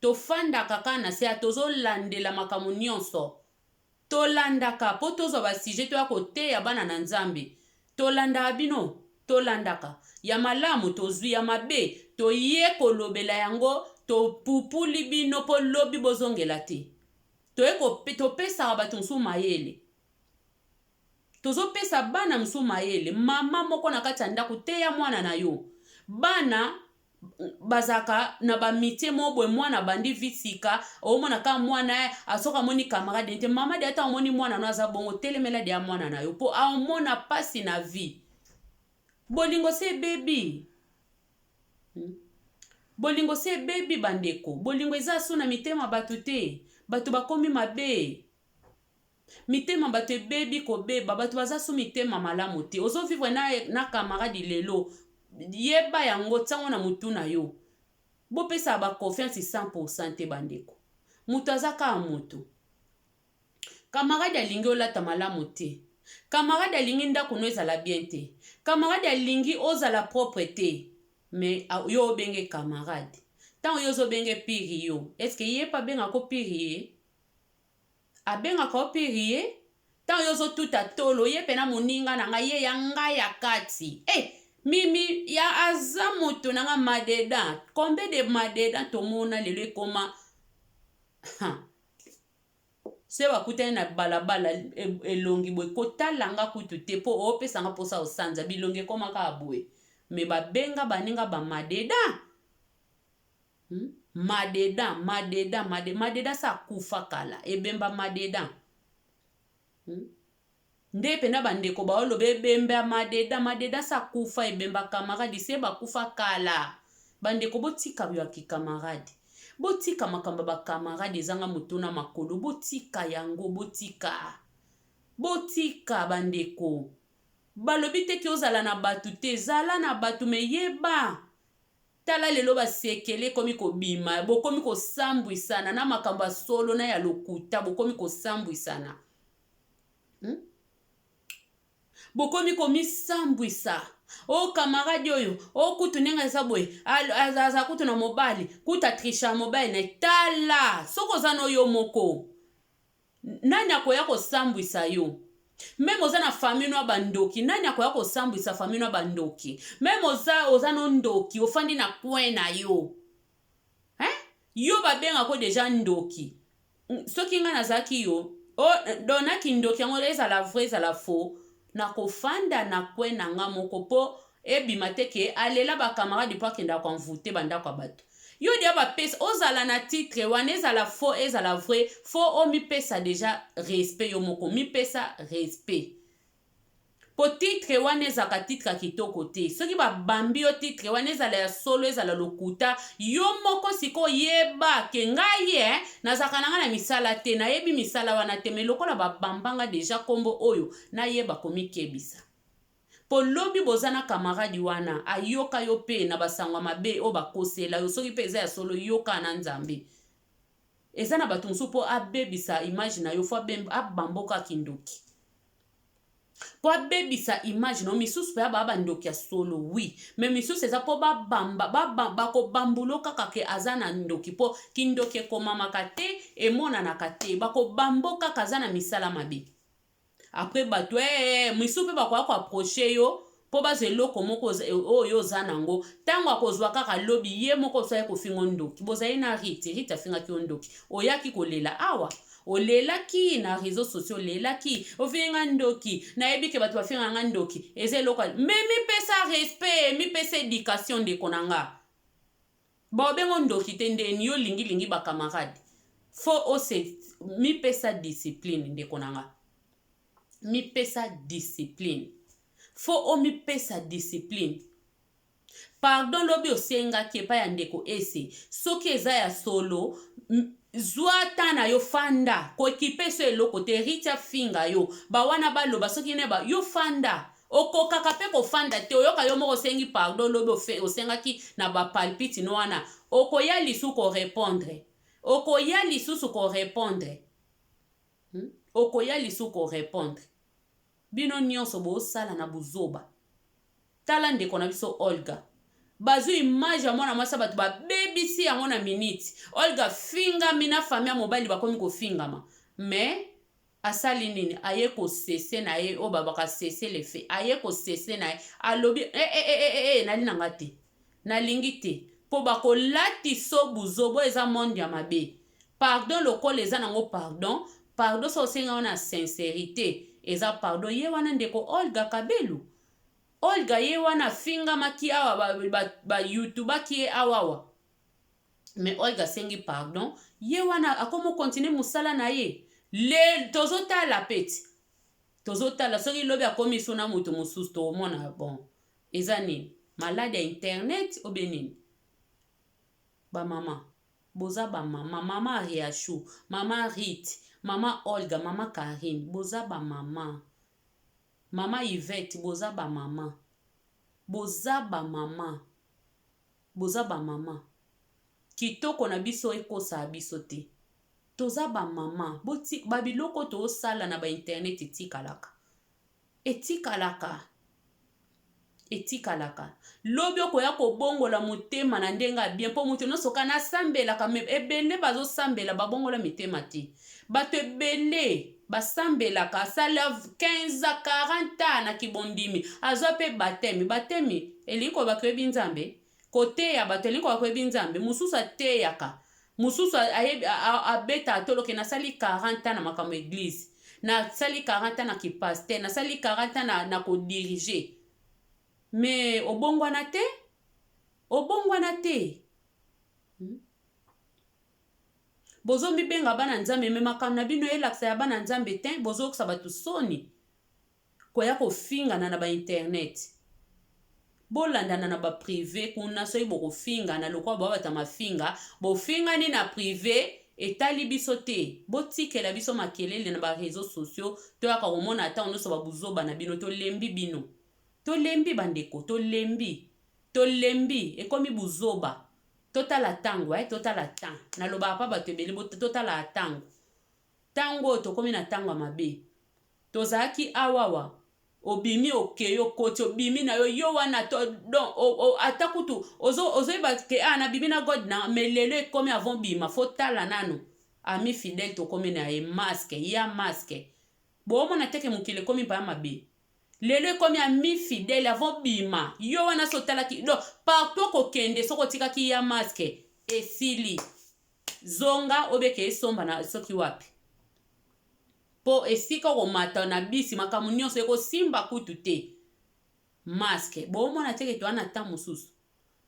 tofandaka kaka na se tozolandela makambo nionso tolandaka po tozwa ba sujet toya koteya bana na nzambe tolandaka bino tolandaka ya malamu tozwi ya mabe toye kolobela yango topupuli bino po lobi bozongela te. Toye ko topesaka bato mosusu mayele. Tozopesa bana mosusu mayele. Mama moko na kati ya ndako teya mwana na yo. Bana bazalaka na ba amitié moko boye mwana abandi vie sika omona kaka mwana soki amoni camarade te mama de ata omoni mwana no aza bongo telemela deya mwana na yo mpo aomona mpasi na vie bolingo se ebebi Bolingo se ebebi ba ndeko. Bolingo eza su na mitema bato te. Bato bakomi mabe. Mitema bato ebebi kobeba. Bato baza su mitema malamu te. Ozo vivre na, na camarade lelo. Yeba yango, tiango na mutu na yo. Bopesaka ba confiance 100% te bandeko. Moto aza kaka moto. Camarade alingi olata malamu te. Camarade alingi ndaku no ezala bien te. Camarade alingi ozala propre te. Mais yo obenge camarade. Tango yo ozo benge pire yo, est ce que ye pe abengaka yo pire ye? Abengaka yo pire ye? Tango yo ozo tuta tolo, ye pena moninga na nga, ye ya nga ya kati. Eh! Mimi ya aza moto na nga madeda. Combien de madeda tomona lelo ekoma? Ha. Soki bakutani na balabala elongi boye kotala nga kutu te po opesa nga posa osanza bilongi ekoma kaka boye mais babenga baninga ba madeda madeda madeda madeda sa akufa kala ebemba madeda Nde pena ba ndeko baoloba ebembe ya madeda madeda asi akufa ebembe ya camarade se bakufa kala ba ndeko botika ya ki camarade botika makambo ya ba camarade ezanga mutu na makolo botika yango botika botika ba ndeko balobi te ke ozala na batu te zala na batu me yeba tala lelo basekele ekomi kobima bokomi kosambwisana na makambo ya solo na ya lokuta bokomi kosambwisana Bokomi komisambwisa. O camarade oyo, o kutu ndenge aza boye, aza kutu na mobali, kutu atricha mobali na ye. Tala, soki oza no yo moko, nani akoya kosambwisa yo? Meme oza na famille no ya bandoki, nani akoya kosambwisa famille no ya bandoki? Meme oza, oza no ndoki, ofandi na coin na yo. Hein? Yo babengako deja ndoki. Soki nga nazalaki yo, oh, donc na kindoki yango ezala vrai ezala faux, nakofanda na coin na nga moko po ebima te ke alela ba camarade po akendaka ko envoute ba ndako ya bato. Yo deja bapesa, ozala na titre wana ezala faux ezala vrai, faut omipesa deja respect yo moko, mipesa respect. Po titre wana ezalaka titre ya kitoko te. Soki ba bambi yo titre wana ezala ya solo ezala lokuta, yo moko sikoyo yeba ke ngai eh nazalaka na ngai na misala te, nayebi misala wana te mais lokola ba bamba nga dejà kombo oyo nayeba komikebisa. Po lobi boza na camarade wana ayoka yo pe na ba sango ya mabe oyo bakosela yo soki pe eza ya solo yoka na Nzambe. Eza na batu mosusu po abebisa image na yo faut abamba yo kaka kindoki. Po abebisa image na yo misusu pe ba bandoki ya solo oui mais misusu eza po ba bamba ba bako bambulo kaka ke aza na ndoki po kindoki ekomamaka te emonanaka te bako bambo kaka aza na misala mabe après batu eh misusu pe bakoya ko approche yo. mpo bazwa eloko moko oyo oza nango. Ntango akozwa kaka lobi, ye moko oso aye kofinga ndoki. Bozali na Rite. Rite afingaki yo ndoki, oyaki kolela awa, olelaki na réseau sociaux, olelaki, ofinga ndoki. Nayebi ke bato bafingaka nga ndoki, eza eloko. Mais mipesa respect, mipesa éducation, ndeko na nga. Baobengo ndoki te. Ndeni yo lingilingi bacamarade, fo ose mipesa discipline, ndeko na nga. Mipesa discipline, fo omipesa discipline. Pardon lobi osengaki epai ya ndeko ese, soki eza ya solo, zwa ta na yo, fanda, koekipe so eloko te. Riti afinga yo, bawana baloba soki ne ba yo, fanda. Okokaka mpe kofanda te. Oyoka yo moko osengi pardon lobi, osengaki na bapalpite no wana. Okoya lisusu korépondre, okoya lisusu korépondre, Okoya lisusu korépondre. Bino nyonso bosala na buzoba. Tala ndeko na biso Olga, bazwi image ya mwana mwasi ya bato, babebisi yango na minute. Olga fingami na famille ya mobali, bakomi kofingama. Mais asali nini? Aye kosese na ye oyo babaka cessez-le-feu. Aye kosese na ye, alobi e, e, e, e, e, nali nanga te, nalingi te, mpo bakolatisa buzobo. Eza monde ya mabe. Pardon lokola eza nango pardon, pardon so osenga wana sincérité, eza pardon. Ye wana ndeko Olga Kabelu, Olga ye wana afingamaki awa, bayoutubaki ye awawa. Mais Olga asengi pardon, ye wana akomi okontinue mosala na ye. Le tozotala peti, tozotala soki lobi akomi so na moto mosusu, tokomona. Bon, eza nini? Maladi ya internet obe nini? Bamama, boza bamama, mama Riachu, mama Rit, mama Olga, mama Karine, boza bamama, mama Yvette, boza bamama, boza bamama, boza bamama. Kitoko na biso ekosaka biso te. Toza bamama. Babiloko tozosala na bainternet etikalaka, etikalaka, etikalaka. Lobi okoya kobongola motema na ndenge ya bien, mpo moto nyonso kana asambelaka. Mais ebele bazosambela, babongola mitema te. Bato ebele basambelaka, asala 15 a 40 ans na kibondimi, azwa mpe baptême. Baptême elingi koloba koyebi Nzambe. Koteya bato elingi koloba koyebi Nzambe. Mosusu ateyaka, mosusu abeta atoloke: nasali 40 ans na makambo église, nasali 40 ans na kipasteur, nasali 40 ans na kodiriger. Mais obongwana te, obongwana te, Bozomibenga bana Nzambe, mais makambo na bino elakisa ya bana Nzambe te. Bozokisa bato soni koya kofingana na bainternet. Bolandana na baprivé kuna. Soki bokofingana lokola babata mafinga, bofingani na privé, etali biso te. Botikela biso makelele na baréseaux sociaux. Toyaka komona ata nyonso babuzoba na bino. Tolembi bino, tolembi bandeko, tolembi, tolembi. Ekomi buzoba. Totala ntango, eh, totala temps. Nalobaka mpa bato ebele, totala ntango. Ntango oyo tokómi na ntango ya mabe. Tozalaki awawa, obimi, okei, okoti, obimi na yo, yo wana donc ata kutu ozoyeba ke a nabimi na god na. Mais lelo ekomi avant bima, fo tala nano ami fidèle. Tokomi na ye masque ya masque. Boomona teke mokili ekomi mpaya mabe. Lelo ekomi ami fidèle, avant bima, yo wana so otalaki. Donc partout okokende, soki otikaki ya masque, esili. Zonga obeke esomba na soki wapi, mpo esika okomata na bisi, makambo nyonso ekosimba kutu te, masque. Boomona teke toa na temps mosusu.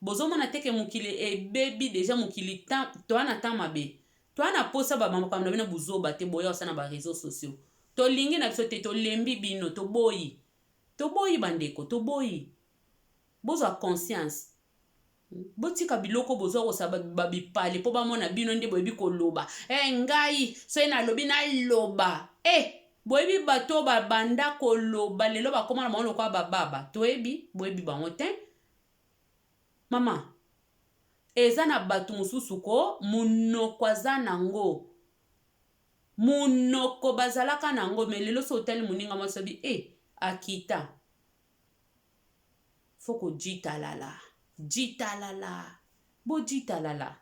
Bozomona teke mokili ebebi déjà. Mokili, toa na temps mabe. Toa na posa bamakambo na bino buzoba te. Boya osala na baréseaux sociaux, tolingi na biso te. Tolembi bino, toboyi, toboyi bandeko, toboyi. Bozwa conscience, botika biloko bozwa kosala babipale mpo bamona bino nde boyebi koloba. E, ngai soki nalobi, naloba. E, boyebi bato babanda koloba, lelo bakóma na bango lokola bababa. Toyebi, boyebi bango te. Mama, eza na bato mosusu ko monoko aza nango, monoko bazalaka nango. Mais lelo so otali moninga mwasi, obi e akita, fo kojitalala, jitalala, bojitalala,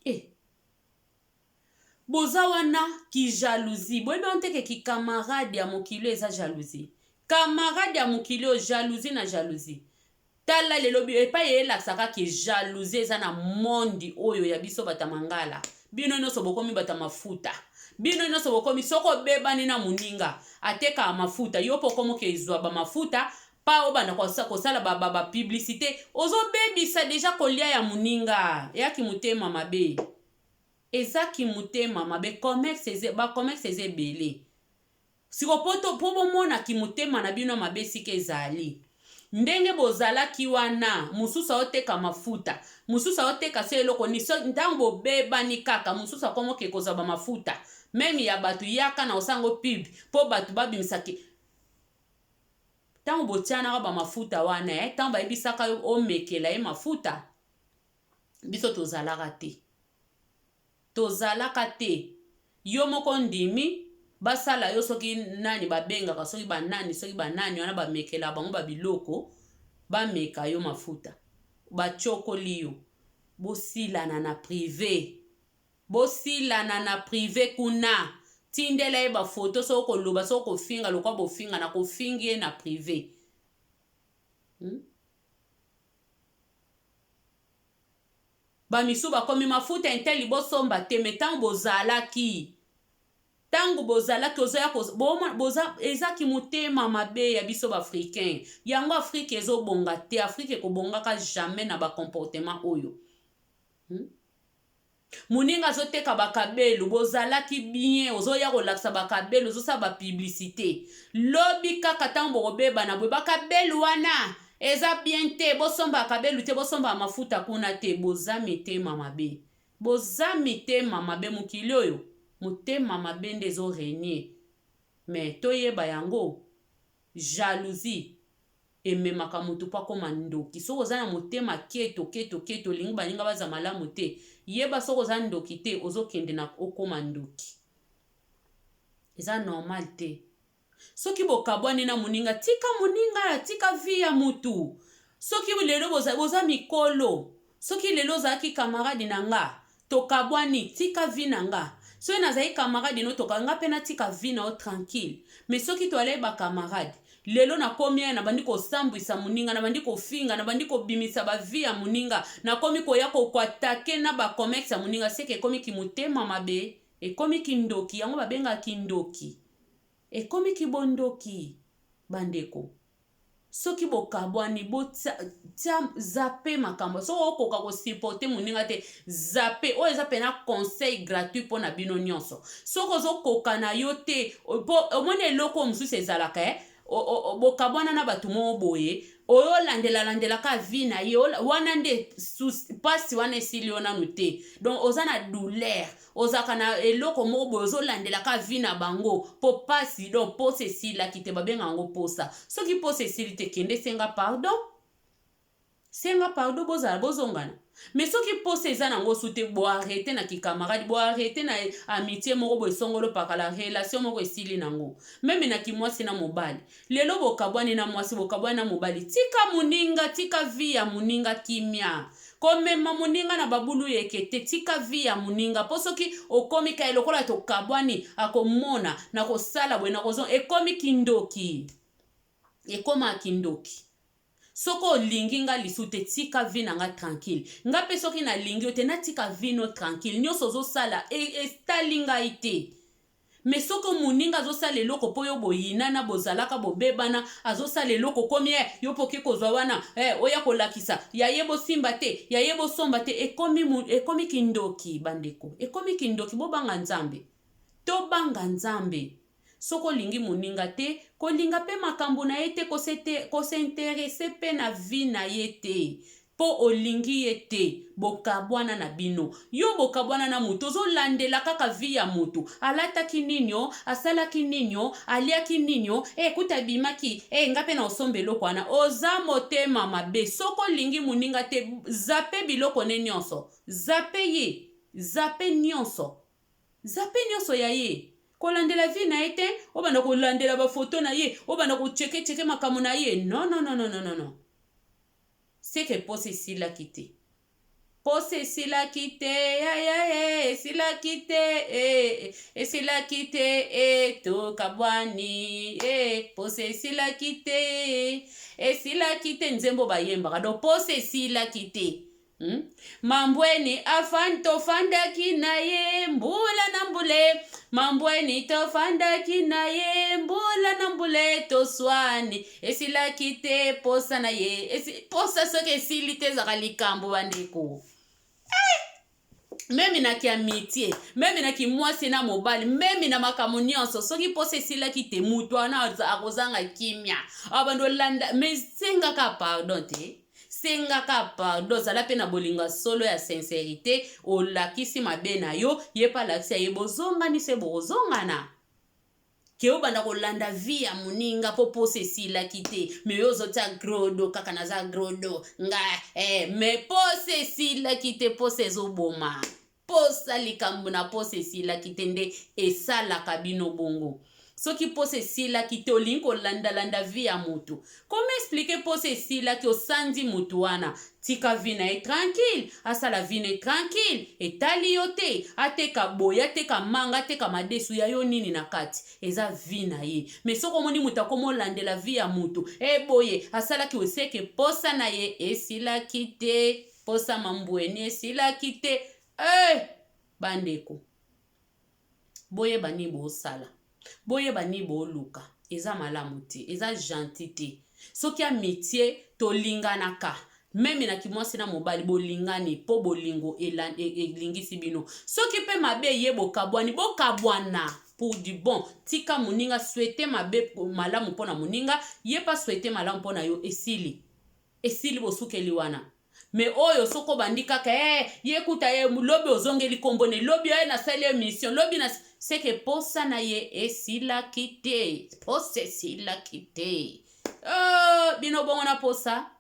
E. Boza wana ki jalousie. Boyebi wana te ke ki camarade ya mokili eza jalousie. Camarade ya mokili oyo jalousie na jalousie. Tala lelo epai elakisaka ke jalousie eza na monde oyo ya biso bato ya mangala. Bino nyonso bokomi bato ya mafuta. Bino nyonso bokomi soki obebani na moninga atekaka mafuta yo mpo okomi okezwa ba mafuta pa obanda kosala ba, ba, ba publicité ozobebisa deja kolia ya moninga eyaki motema mabe. Eza kimutema mabe commerce eza ba commerce eza ebele siko poto po bomona kimutema na bino mabe esika ezali ndenge bozalaki wana mosusu aoteka mafuta mosusu aoteka so eloko nini so ntango bobebani kaka mosusu akomi oke kozwa ba mafuta meme ya bato yaka na osango pub po bato babimisaki ntango botianaka ba mafuta wana eh, ntango bayebisaka yo omekela ye mafuta biso tozalaka te tozalaka te yo moko ondimi basala yo soki nani babengaka soki banani soki banani wana bamekela bango babiloko bameka yo mafuta bacokoli yo bosilana na prive bosilana na prive kuna tindela ye bafoto soki koloba soki kofinga lokwa bofinga na kofingi ye na prive hmm? Ba misusu bakomi mafuta intel bosomba te mais tango bozalaki tango bozalaki ozoya boza eza kimotema mabe ya biso ba africain yango afrique ezobonga te afrique ekobongaka jamais na ba comportement oyo hmm? Muninga azoteka ba kabelu bozalaki bien ozoya kolakisa ba kabelu ozosala ba publicite lobi kaka tango bokobebana boye ba kabelu wana eza bien te bosomba kabelu te bosomba mafuta kuna te boza mitema mabe boza mitema mabe mokili oyo motema mabe nde ezo regner mais toyeba yango jalousie ememaka mutu po akoma ndoki soki oza na motema keto keto keto olingi baninga baza malamu te yeba soki oza ndoki te ozokende na okoma ndoki eza normal te soki bokabwani na moninga tika moninga tika vie ya mutu soki lelo boza, boza mikolo Soki lelo ozalaki camarade na nga tokabwani tika vie na nga soki nazali camarade no toka nga pe natika vie na yo tranquille mais soki toalaki ba camarade lelo nakomi awa nabandi kosambwisa moninga nabandi kofinga nabandi kobimisa ba vie ya moninga nakomi koya ko attaquer na ba comex ya moninga seke ekomi kimotema mabe ekomi kindoki yango babengaka kindoki ekomi kibondoki bandeko Soki bokabwani bo tia zappe makambo soki okoka ko supporter moninga te zappe oyo eza pena conseil gratuit mpo na bino nyonso soki ozokoka na yo te po omoni eloko oyo mosusu ezalaka eh bokabwana na bato moko boye oyo olandela landelaka vie na ye wana nde mpasi wana esili yo nanu te donc oza na douleur ozalaka na eloko moko boye ozolandela ka vie na bango po pasi donc posa esilaki te babenga yango posa soki posa esili te kende senga pardon senga pardon bozala bozongana mais soki posa eza nango su te boarrete na kikamarade boarrete na amitie moko boye songolo pakala relation moko esili nango meme na kimwasi na mobali lelo bokabwani na mwasi bokabwani na mobali tika moninga tika vie ya moninga kimia Komema moninga na babulu yeke te tika vie ya moninga po soki okomi kaye lokola tokabwani akomona nakosala boye nakozonga ekomi kindoki ekoma kindoki soki olingi nga lisu te tika vie na nga tranquille nga pe soki nalingi yo te natika vie no tranquille nyonso ozosala etali ngai te Mais soki moninga azosala eloko po yo boyinana bozalaka bobebana azosala eloko okomi eh yo pe oke kozwa wana eh oya kolakisa ya ye bosimba te ya ye bosomba te ekomi ekomi kindoki bandeko ekomi kindoki bobanga nzambe tobanga nzambe soki olingi moninga te kolinga pe makambo na ye te kosinteresse pe na vie na ye te Po olingi ye te bokabwana na bino yo bokabwana na mutu ozo landela kaka vie ya mutu alataki nini oh asalaki nini oh aliaki nini oh eh kutu abimaki eh nga pe na osomba eloko wana oza motema mabe soki olingi muninga te zappe biloko ne nionso zappe ye zappe nionso zappe nionso ya ye kolandela vie na ye te obanda kolandela ba photo na ye obanda ko cheke cheke makambo na ye non non non non non non. Seke posa esilaki te. Posa esilaki te yayaye esilaki te eh, esilaki te eh, tokabwani eh, posa esilaki te esilaki te nzembo bayembaka donc posa esilaki te Mambweni afan tofandaki na ye mbula na mbule Mambweni tofandaki na ye mbula na mbule toswani esilaki te posa na ye esi, posa soki esili te ezalaka likambo bandeko eh! Meme na kiamitie, meme na kimwasi na mobali, meme na makambo nyonso, soki posa esilaki te moto wana akozanga kimia, abanda olanda mais sengaka pardon te. Sengaka pardon, zala pe na bolingo ya solo ya sincerite, olakisi mabe na yo, ye pe alakisi ya ye, bozongani se bokozongana. Ke obanda kolanda vie ya moninga po posa esilaki te, mais yo ozotia grodo kaka naza grodo nga eh, mais posa esilaki te, posa ezoboma. Posa likambo na posa esilaki te nde esalaka bino bongo. Soki posa esilaki te olingi kolandalanda vie ya mutu. Comment expliquer posa esilaki osanzi mutu wana? Tika vie na ye tranquille, asala vie na ye tranquille, etali yo te. Ateka boye, ateka manga, ateka madesu, ya yo nini na kati? Eza vie na ye. Mais soki omoni mutu akomi olandela vie ya mutu, eh boye asalaki oyo c'est que posa na ye esilaki te. Posa mambueni esilaki te. Eh! Bandeko. Boyeba nini bosala. Boyeba nini boluka. Eza malamu te. Eza gentil te. Soki amitie tolinganaka. Meme na kimwasi na mobali bolingani po bolingo elingisi bino. Soki pe mabe eye bokabwani, bokabwana pour du bon. Tika moninga souhaiter mabe malamu pona moninga, ye pe a souhaiter malamu pona yo esili. Esili bosukeli wana. Mais oyo soki obandi kaka eh ye kuta ye lobi ozongeli kombo ne lobi eh nasali emission lobi na seke posa na ye esilaki te posa esilaki te oh, bino bongo na posa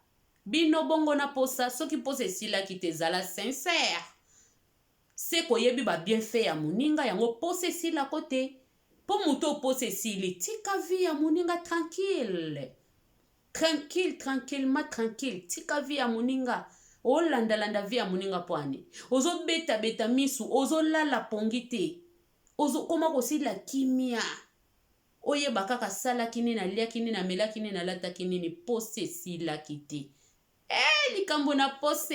bino bongo na posa soki posa esilaki te zala sincère seke oyebi ba bienfait ya moninga yango posa esilako te po moto oyo posa esili tika vie ya moninga tranquille Tranquille tranquillement tranquille tika vie ya moninga olanda landa vie ya moninga poani ozo beta beta misu ozo lala pongi te ozo koma kosila kimia oyeba kaka asalaki nini aliaki nini amelaki nini alataki nini posa esilaki te eh likambo na posa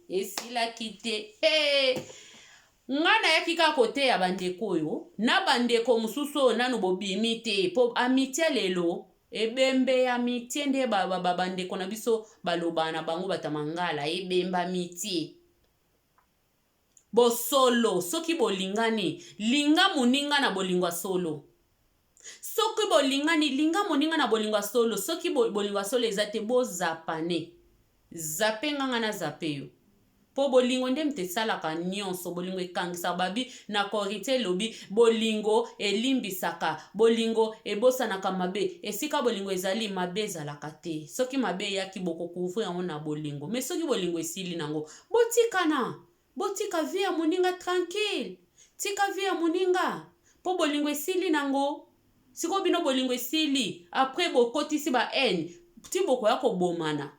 esilaki te eh Nga nayaki kaka koteya ba ndeko oyo na ba ndeko mosusu oyo nanu bobimi te po amitie lelo ebembe ya amitie nde ba, ba, ba, bandeko na biso balobaka na bango bato ya mangala ebembe amitie bosolo soki bolingani linga moninga na bolingo ya solo soki bolingani linga moninga na bolingo ya solo soki bolingo ya solo eza te bozapane Zappe nga nga na zappe yo po bolingo nde moto esalaka nionso bolingo ekangisaka babi na Corinthien elobi bolingo elimbisaka bolingo ebosanaka mabe esika bolingo ezali mabe ezalaka te soki mabe eyaki boko couvrir yango na bolingo mais soki bolingo esili nango botikana botika vie ya moninga tranquille tika vie ya moninga po bolingo esili nango Sikoyo bino bolingo esili après bokotisi ba haine ti bokoya kobomana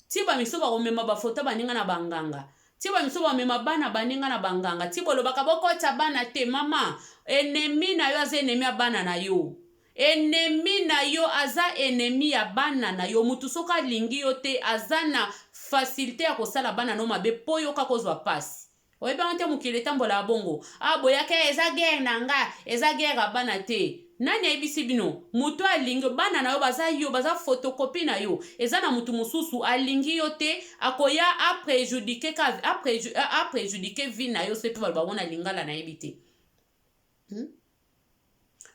ti ba misusu bakomema ba photo baninga na ba nganga ti ba misusu bamema bana baninga na ba nganga ti bolobaka bokotisa bana te mama ennemi na yo aza ennemi ya bana na yo ennemi na yo aza ennemi ya bana na yo mutu soki alingi yo te aza na facilite ya kosala bana no mabe po yo kaka ozwa pasi Oyebi yango te mokili etambolaka bongo. Ah boyaka eza guerre na nga, eza guerre ya bana te. Nani ayebisi bino? Mutu alingi bana na yo baza yo, baza photocopie na yo. Eza na mutu mususu alingi yo te, akoya a prejudiquer ka a prejudiquer vie na yo soki pe baloba yango na lingala nayebi te.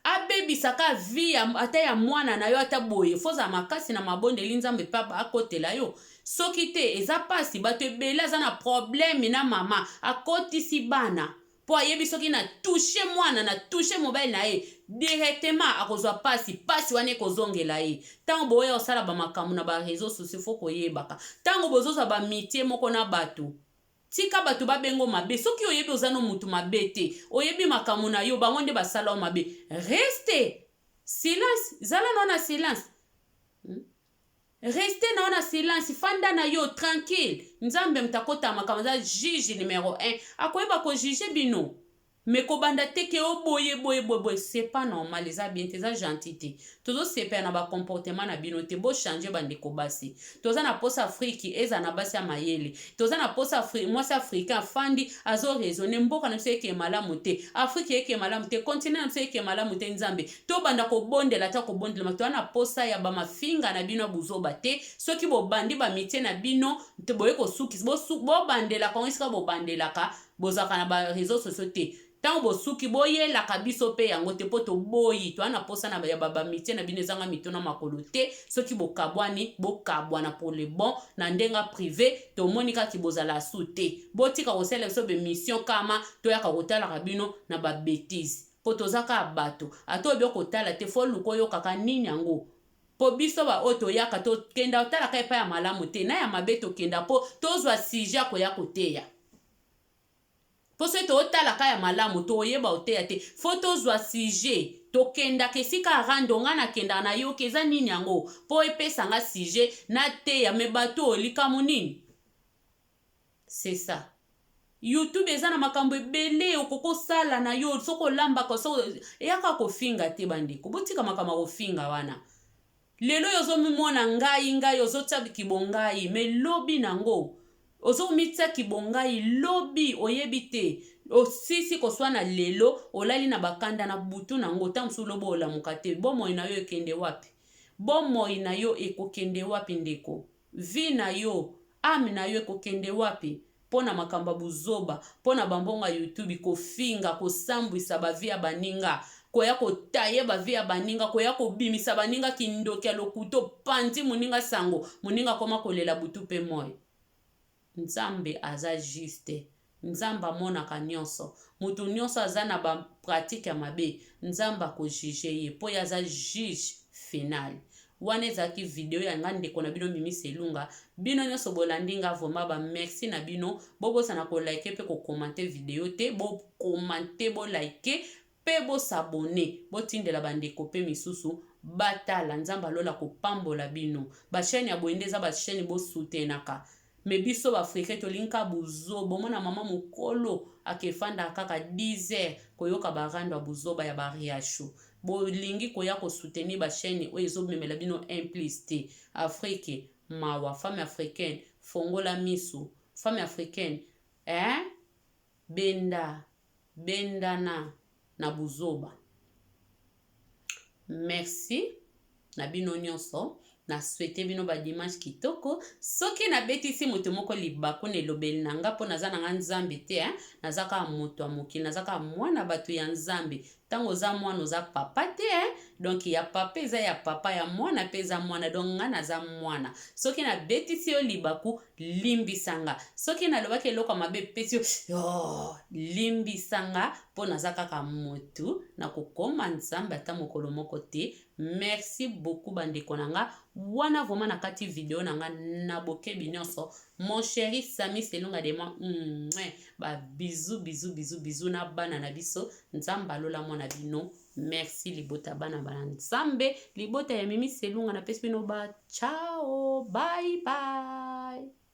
Abebisa ka vie ya ata ya mwana na yo ata boye faut ozala makasi na mabondeli nzambe pe akotela yo soki te eza pasi batu ebele aza na problème na mama akotisi bana po ayebi soki na touche mwana na touche mobali na ye directement akozwa pasi pasi wana ekozongela ye ntango boya kosala bamakambo na ba réseaux sociaux faut koyebaka ntango bozozwa ba mitie moko na bato Tika batu ba bengo mabe soki oyebi oza no mutu mabe te oyebi makambo na yo bango nde basala yo mabe reste silence zala no na silence? Reste na yo na silence, fanda na yo tranquille. Nzambe moto akota makambo, aza juge numero 1, akoyeba ko juger bino. Mais kobanda te ke o boye boye boye boye, c'est pas normal, eza bien te, eza gentil te. Tozosepela na ba comportement na bino te, bo changer bandeko basi. Toza na posa Afrique ezala na basi ya mayele. Toza na posa mwasi africain afandi azo raisonner, mboka na biso eke malamu te, Afrique eke malamu te, continent na biso eke malamu te. Nzambe, tobanda kobondela, ata kobondela, toza na posa ya bamafinga na bino ya buzoba te. Soki bobandi bamitie na bino, boye kosukisa, bobandelaka yango esika bobandelaka, bozalaka na ba réseaux sociaux te. Ntango bosuki, boyelaka biso mpe yango te, mpo toboyi. Toza na posa na ya bamitie na bino ezanga mito na makolo te. Soki bokabwani, bokabwana pour le bon, na ndenge privé. Tomoni kaka bozala su te. Botika kosalela biso baémission kama toyaka kotalaka bino na babêtises, mpo toza kaka bato. Ata oyebi kotala te, faut luka oyokaka nini yango, mpo biso baoyo toyaka, tokenda kotalaka epai ya malamu te na ya mabe. Tokenda mpo tozwa sujet koya koteya, mpo soki totalaka ya malamu, toyeba oteya te. Faut tozwa sujet. Tokendaka esika rando, nga nakendaka, nayoki eza nini yango, mpo epesanga sujet nateya. Mais bato oyo, likambo nini? C'est ça. YouTube eza na makambo ebele okoki osala na yo. Soki olambaka, soki eyaka kofinga te. Bandeko, botika makambo ya kofinga wana. Lelo oyo ozomimona ngai ngai, ozotia kibongai, mais lobi nango ozomitia kibongai, lobi oyebi te. Osisi koswana lelo, olali na bakanda na butu nango, ntango mosusu lobi olamuka te. Bomoi na yo ekende wapi? Bomoi na yo ekokende wapi, ndeko? Vie na yo, âme na yo ekokende wapi mpo na makambo ya buzoba, mpo na bambongo ya YouTube, kofinga, kosambwisa bavie ya baninga, koya kotaye bavie ya baninga, koya kobimisa baninga kindoki ya lokuta, opandi moninga sango, moninga akoma kolela butu mpe moi? Nzambe aza juste. Nzambe amonaka nyonso. Moto nyonso aza na bapratiques ya mabe, Nzambe akojuger ye, mpo ye aza juge final. Wana ezalaki video ya nga, ndeko na bino Mimi Selunga. Bino nyonso bolandi nga, vraiment bamerci na bino. Bobosana koliker mpe kocommenter video te. Bocommenter, boliker mpe bos'abonner, botindela bandeko mpe misusu batala. Nzambe alola kopambola bino. Bachaîne ya boye nde eza bachaîne bosoutenaka. Mais biso baafricain tolingi kaka buzoba. Omona mama mokolo akefandaka kaka 10 heures koyoka barando ya buzoba ya bariashu. Bolingi koya kosoutenir bachaîne oyo ezomemela bino un plus te. Afrique, mawa. Femme africaine, fongola misu. Femme africaine, eh? Benda bendana na buzoba. Merci na bino nyonso. Na souhaite bino badimanche kitoko. Soki nabetisi moto moko libaku na elobeli na nga, mpo naza na nga Nzambe te, eh? Naza kaka moto ya mokili, naza kaka mwana bato ya Nzambe. Ntango oza mwana, oza papa te, eh? Donc ya papa eza ya papa, ya mwana mpe eza mwana. Donc nga naza mwana. Soki nabetisi yo libaku, limbisa nga. Soki nalobaki eloko ya mabe epesi yo, oh, limbisa nga, mpo naza kaka motu, nakokoma Nzambe ata mokolo moko te. Merci beaucoup, bandeko na nga. Wana vraiment na kati video na nga na bokebi nyonso. Mon chéri Sami Selunga de moi, babisous, bisous, bisous, bisous na bana na biso. Nzambe alola mwana bino. Merci libota, bana bana Nzambe, libota ya Mimi Selunga. Napesi bino ba ciao, bye bye.